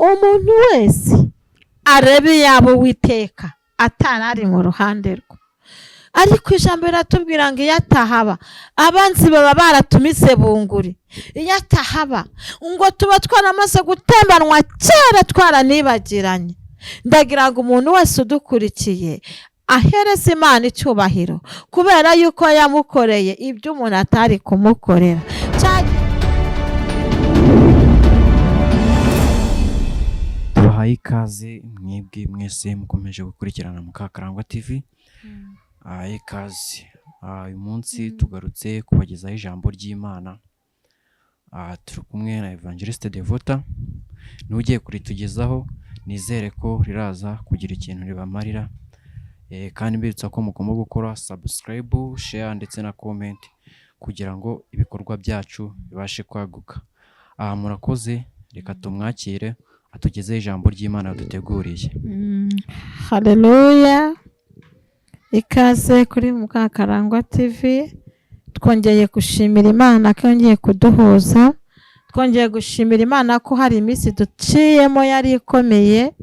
Umuntu wese arebe yaba Uwiteka atari ari mu ruhande rwe. Ariko ijambo riratubwira ngo iyo atahaba abanzi baba baratumize bunguri. Iyo atahaba ngo tuba twaramaze gutembanwa kera twaranibagiranye. Ndagira ngo umuntu wese udukurikiye ahereze Imana icyubahiro kubera yuko yamukoreye ibyo umuntu atari kumukorera. Tubahaye ikaze mwebwe mwese mukomeje gukurikirana Mukakarangwa TV. Ikaze. Uyu munsi tugarutse kubagezaho ijambo ry'Imana. Turi kumwe na Evangeliste Devota, niwe ugiye kuritugezaho. Nizere ko riraza kugira ikintu ribamarira. Kandi mbibutsa ko mugomba gukora subscribe, share ndetse na comment kugira ngo ibikorwa byacu bibashe kwaguka. Murakoze, reka tumwakire atugezeho ijambo ry'Imana yaduteguriye. Haleluya, ikaze kuri Mukakarangwa TV. Twongeye gushimira Imana ko yongeye kuduhuza, twongeye gushimira Imana ko hari iminsi duciyemo yari ikomeye,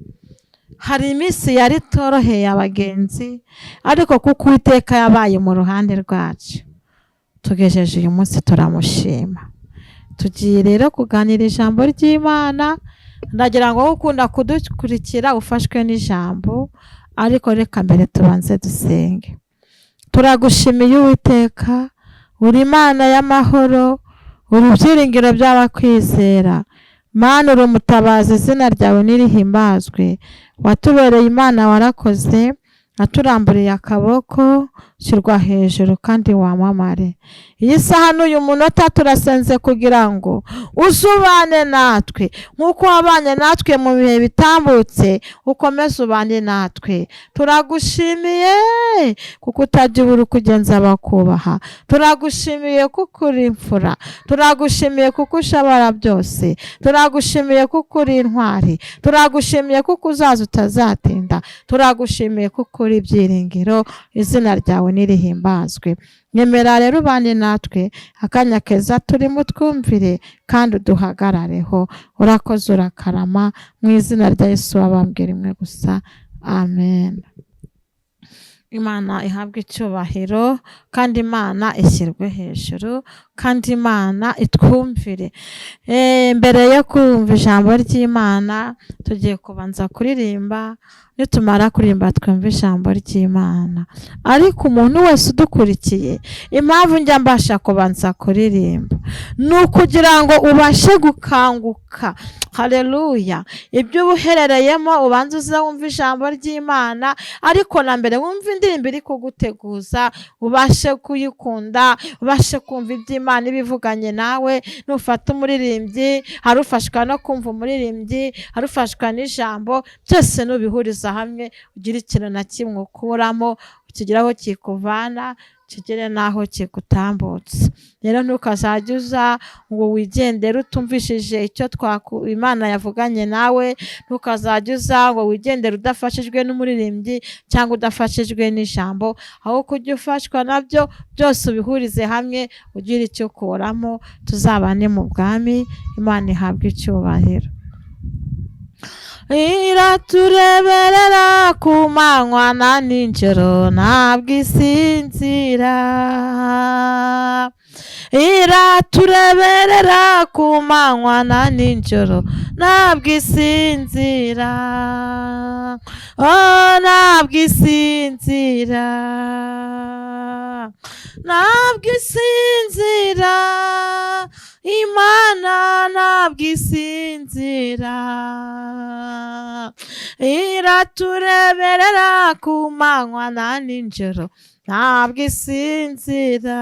hari iminsi yari itoroheye abagenzi, ariko kuko Uwiteka yabaye mu ruhande rwacu tugejeje uyu munsi turamushima. Tugiye rero kuganira ijambo ry'Imana. Ndagira ngo wowe ukunda kudukurikira ufashwe n'ijambo, ariko reka mbere tubanze dusenge. Turagushimiye Uwiteka, uri Imana y'amahoro, uri ibyiringiro by'abakwizera. Mana uri umutabazi, izina ryawe nirihimbazwe. Watubereye Imana, warakoze, aturamburiye akaboko, shyirwa hejuru kandi wamamare. Iyi saha n'uyu munota turasenze kugira ngo uzubane natwe nk'uko wabanye natwe mu bihe bitambutse, ukomeze ubane natwe. Turagushimiye kuko utajya ubura uko ugenza abakubaha. Turagushimiye kuko uri imfura, turagushimiye kuko ushobora byose, turagushimiye kuko uri intwari, turagushimiye kuko uzaza utazatinda, turagushimiye kuko uri ibyiringiro, izina ryawe nirihimbazwe. Nyemera rero ubane natwe akanya keza turimo, twumvire kandi uduhagarareho. Urakoze, urakarama, mu izina rya Yesu wabambwe rimwe gusa, amen. Imana ihabwe icyubahiro kandi Imana ishyirwe hejuru kandi Imana itwumvire. Mbere yo kumva ijambo ry'Imana tugiye kubanza kuririmba, nitumara kuririmba twumve ijambo ry'Imana. Ariko umuntu wese udukurikiye, impamvu njya mbasha kubanza kuririmba ni ukugira ngo ubashe gukanguka. Haleluya! Ibyo uba uherereyemo ubanze uze wumve ijambo ry'Imana, ariko na mbere wumve indirimbo iri kuguteguza, ubashe kuyikunda, ubashe kumva iby'Imana ibivuganye nawe. Nufata umuririmbyi, hari ufashwa no kumva umuririmbyi, hari ufashwa n'ijambo, byose nubihuriza hamwe ugire ikintu na kimwe ukuramo, ukigire aho kikuvana, kigere n'aho kigutambutse. Rero ntukazajye uza ngo wigendere utumvishije icyo Imana yavuganye nawe, ntukazajye uza ngo wigendere udafashijwe n'umuririmbyi cyangwa udafashijwe n'ijambo, aho kujya ufashwa nabyo byose ubihurize hamwe ugire icyo ukuramo, tuzabane mu bwami. Imana ihabwe icyubahiro. Iratureberera ku manywa na nijoro, ntabwo isinzira. Iratureberera ku manywa na nijoro, ntabwo isinzira. Oh, ntabwo isinzira, ntabwo isinzira, Imana ntabwo isinzira. Iratureberera ku manywa na nijoro, ntabwo isinzira.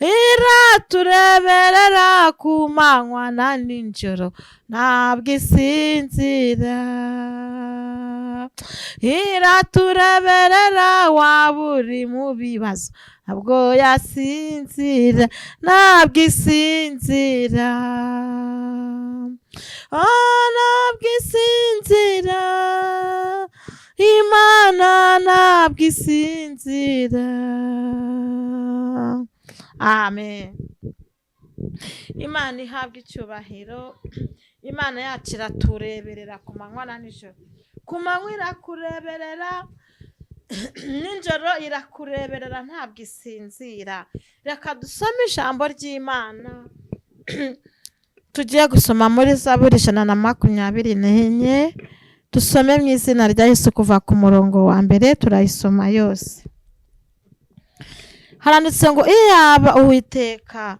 Iratureberera ku manywa na nijoro, ntabwo isinzira. Iratureberera waba uri mu bibazo, ntabwo yasinzira, ntabwo isinzira. Oh, ntabwo isinzira, Imana ntabwo isinzira. Amen. Imana ihabwe icyubahiro. Imana Imana yacu iratureberera ku manywa na nijoro. Ku manywa irakureberera, nijoro irakureberera, ntabwo isinzira. Reka dusome ijambo ry'Imana tugiye gusoma muri Zaburi 124. Dusome mu izina rya Yesu kuva ku murongo wa mbere, turayisoma yose. Haranditse ngo: "Iyaba Uwiteka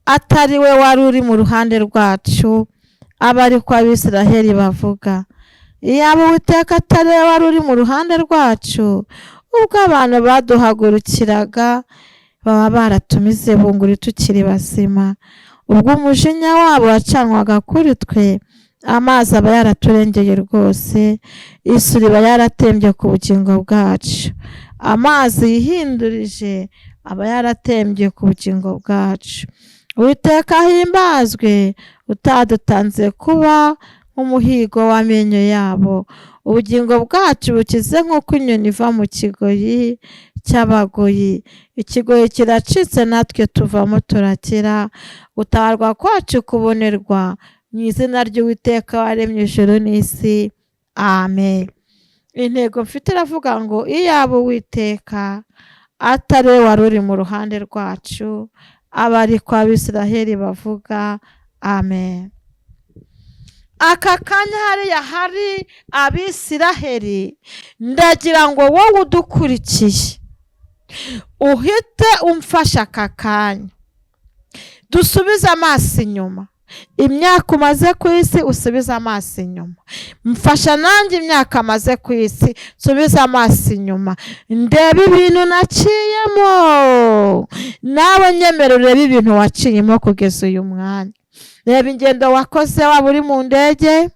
atari we wari uri mu ruhande rwacu, aba ari ko Abisiraheli bavuga. Iyaba Uwiteka atari we wari uri mu ruhande rwacu ubwo abantu baduhagurukiraga, baba baratumize bunguri tukiri bazima. Ubwo umujinya wabo wacanwaga kuri twe, amazi aba yaraturengeye rwose, isuri iba yaratembye ku bugingo bwacu. Amazi yihindurije aba yaratembye ku bugingo bwacu. Uwiteka ahimbazwe, utadutanze kuba nk'umuhigo w'amenyo yabo. Ubugingo bwacu bukize nk'uko inyoni iva mu kigoyi cy'abagoyi. Ikigoyi kiracitse, natwe tuvamo turakira. Gutabarwa kwacu kubonerwa mu izina ry'Uwiteka waremye ijuru n'isi. Amen." Intego mfite iravuga ngo: iyaba Uwiteka atari we wari uri mu ruhande rwacu, aba ari ko Abisiraheli bavuga. Amen. Aka kanya hariya hari Abisiraheli. Ndagira ngo wowe udukurikiye uhite umfasha aka kanya, dusubize amaso inyuma. Imyaka umaze ku isi, usubize amaso inyuma. Mfasha nanjye, imyaka amaze ku isi, nsubize amaso inyuma, ndebe ibintu naciyemo. Nawe nyemera urebe ibintu waciyemo kugeza uyu mwanya. Reba ingendo wakoze, waba uri mu ndege,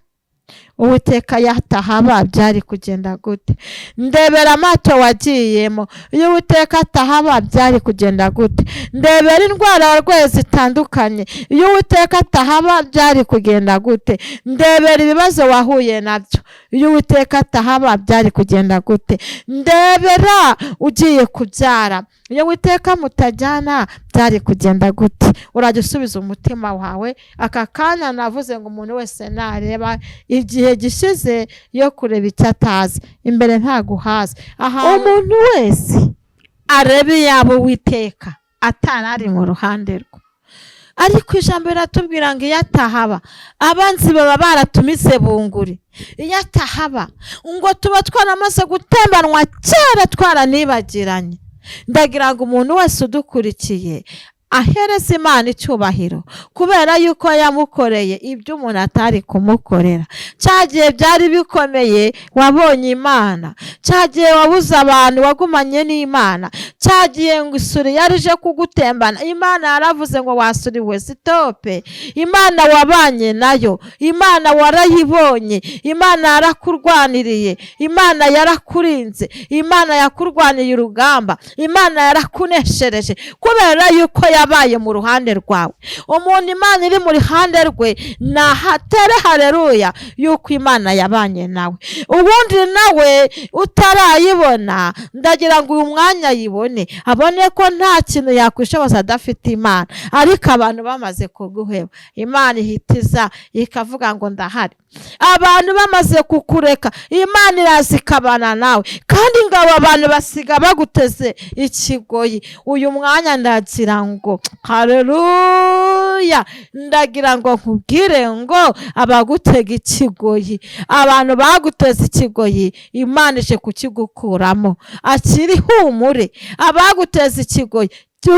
Uwiteka yatahaba byari kugenda gute? Ndebera amato wagiyemo, iyo Uwiteka atahaba byari kugenda gute? Ndebera indwara warwaye zitandukanye, iyo Uwiteka atahaba byari kugenda gute? Ndebera ibibazo wahuye nabyo, iyo Uwiteka atahaba byari kugenda gute? Ndebera ugiye kubyara, iyo Uwiteka mutajyana byari kugenda gute? Urajya usubiza umutima wawe. Aka kanya navuze ngo umuntu wese nareba igihe gishize, yo kureba icyo atazi imbere ntago uhazi. Aha umuntu wese arebe iyaba Uwiteka atari ari mu ruhande rwe. Ariko ijambo riratubwira ngo iyo atahaba, abanzi baba baratumize bunguri. Iyo atahaba, ngo tuba twaramaze gutembanwa kera, twaranibagiranye. Ndagira ngo umuntu wese udukurikiye ahereza Imana icyubahiro kubera yuko yamukoreye ibyo umuntu atari kumukorera. Cya gihe byari bikomeye, wabonye Imana. Cya gihe wabuze abantu, wagumanye n'Imana. Cya gihe ngo isuri yari ije kugutembana, Imana yaravuze ngo: "Wasuriwe, stop." Imana wabanye nayo, Imana warayibonye, Imana yarakurwaniriye, Imana yarakurinze, Imana yakurwaniye urugamba, Imana yarakuneshereje kubera yuko yabaye mu ruhande rwawe. Umuntu Imana iri mu ruhande rwe nahatere hareruya yuko Imana yabanye nawe. Ubundi nawe utarayibona, ndagira ngo uyu mwanya ayibone, abone ko nta kintu yakwishoboza adafite Imana. Ariko abantu bamaze kuguheba, Imana ihita iza ikavuga ngo: "Ndahari." Abantu bamaze kukureka, Imana iraza ikabana nawe. Kandi ngabo abantu basiga baguteze ikigoyi. Uyu mwanya ndagira ngo hareruya, ndagira ngo nkubwire ngo abagutega ikigoyi, abantu baguteze ikigoyi, Imana ije kukigukuramo. Akiri humure, abaguteza ikigoyi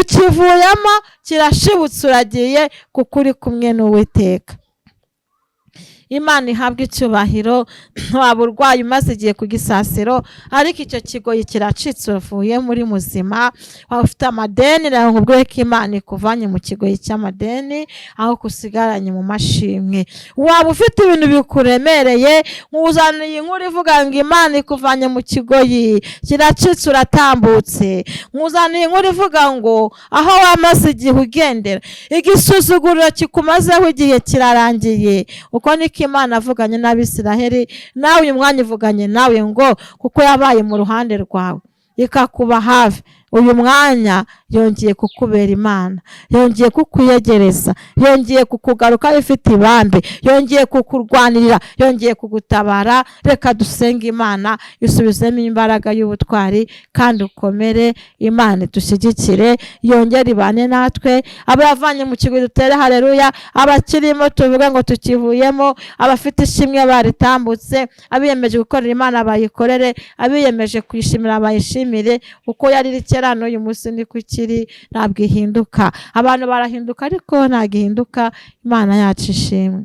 ukivuyemo, kirashibutse, uragiye kuko uri kumwe n'Uwiteka. Imana ihabwa icyubahiro. Waba urwaye, umaze igihe ku gisasiro, ariko icyo kigoyi kiracitse, uvuye muri muzima. Waba ufite amadeni, rero nkubwire ko Imana ikuvanye mu kigoyi cy'amadeni, aho kusigaranye mu mashimwe. Waba ufite ibintu bikuremereye, nkuzaniye inkuru ivuga ngo Imana ikuvanye mu kigoyi, kiracitse, uratambutse. Nkuzaniye inkuru ivuga ngo aho wamaze igihe ugendera, igisuzuguriro kikumazeho igihe kirarangiye. Uko niko Imana avuganye n'Abisiraheli, nawe uyu mwanya ivuganye nawe ngo kuko yabaye mu ruhande rwawe, ikakuba hafi. Uyu mwanya yongeye kukubera Imana, yongeye kukwiyegereza, yongeye kukugaruka ifite ibambe, yongeye kukurwanirira, yongeye kugutabara. Reka dusenge Imana isubizemo imbaraga y'ubutwari kandi ukomere. Imana idushyigikire, yongere ibane natwe. Abo yavanye mu kigwi dutere haleluya, abakirimo tuvuge ngo tukivuyemo, abafite ishimwe baritambutse, abiyemeje gukorera Imana bayikorere, abiyemeje kuyishimira bayishimire. Uko yari iri kera n'uyu munsi niko ikiri, ntabwo ihinduka. Abantu barahinduka ariko ntabwo ihinduka. Imana yacu ishimwe.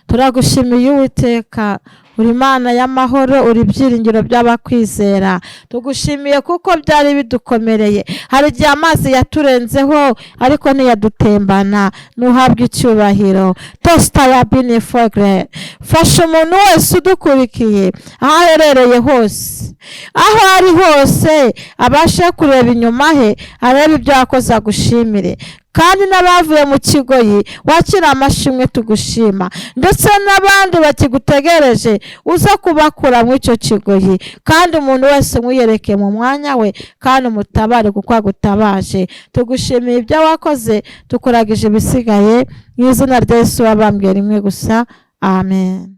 Turagushimiye Uwiteka, uri Imana y'amahoro, uri ibyiringiro by'abakwizera. Tugushimiye kuko byari bidukomereye. Hari igihe amazi yaturenzeho ariko ntiyadutembana. Ntuhabwe icyubahiro. Tosita ya binifogre, fasha umuntu wese udukurikiye aho aherereye hose, aho ari hose, abashe kureba inyuma he, arebe ibyo yakoze agushimire. Kandi n'abavuye mu kigoyi wakira amashimwe tugushima, ndetse n'abandi bakigutegereje uza kubakura muri icyo kigoyi. Kandi umuntu wese mwiyereke mu mwanya we, kandi umutabare kuko agutabaje. Tugushimiye ibyo wakoze, tukuragije ibisigaye mu izina rya Yesu wabambwe rimwe gusa, amen.